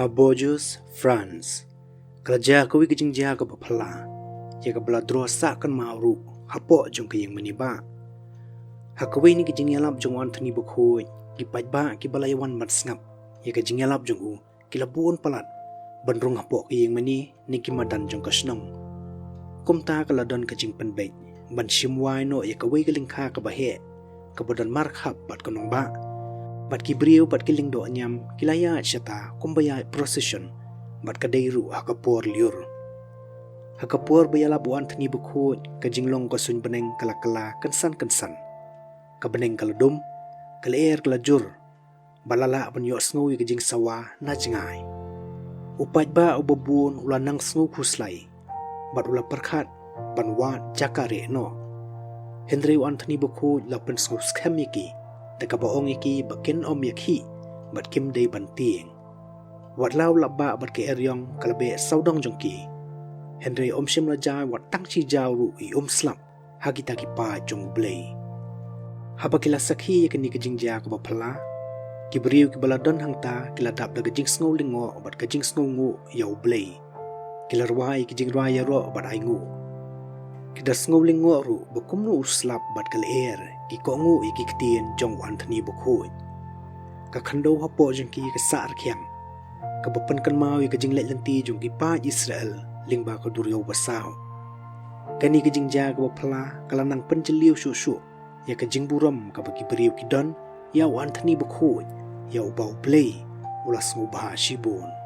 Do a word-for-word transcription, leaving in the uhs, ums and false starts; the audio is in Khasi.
Ha Bourges, France, ka la jia kawei ka jingjia kaba phylla, ïa kaba la droh sah kynmaw ruh hapoh jong ka ïing mane bah. Ha kawei na ki jingïalap jong u Anthony Bakhuid, ki paidbah kiba la ïawan ban sngap ïa ka jingïalap jong u ki la bun palat ban rung hapoh ka ïing mane ne ki madan jong ka shnong. Kumta ka la don ka jingpynbeit ban shim wai noh ïa kawei ka lyngkha kaba heh, kaba don markhap bad ka nongbah. Bad ki briew bad ki lyngdoh niam ki la ïaid shata kumba ïaid procession, bad ka dei ruh ha ka por lyiur. Ha ka por ba ïalap u Anthony Bakhuid, ka jinglong ka suiñ bneng ka la kylla kynsan kynsan. Ka bneng ka la dum, ka lyer ka la jur, bad la lah ban ïohsngew ïa ka jingsawa na jngai. U paidbah uba bun u la nang sngew khuslai bad u la pyrkhat ban wad jaka rieh noh. Hynrei u Anthony Bakhuid u la pynsngew skhem ïa ki da kaba ong ïa ki ba kin ym ïakhih bad kim dei ban tieng. Wat la u lap bah bad ka eriong ka la beh sawdong jong ki, hynrei um shym la jia wat tang shi jaw ruh i um slap ha kita ki paid jong U Blei. Haba ki la sakhi ïa kane ka jingjia kaba phylla, ki briew kiba la don hangta ki la dap da ka jingsngew lyngngoh bad ka jingsngew nguh ïa U Blei. Ki la rwai ki jingrwai ïaroh bad ainguh. Ki da sngew lyngngoh ruh ba kumno u slap bad ka lyer ki kohnguh ïa ki ktien jong u Anthony Bakhuid. Ka khyndew hapoh jong ki ka sah rkhiang, kaba pynkynmaw ïa ka jingleit lynti jong ki paid Israel lyngba ka duriaw basaw. Kane ka jingjia kaba phylla ka la nang pynjylliew shuh shuh ïa ka jingburom kaba ki briew ki don ïa u Anthony Bakhuid, ïa uba U Blei u la sngewbha shibun.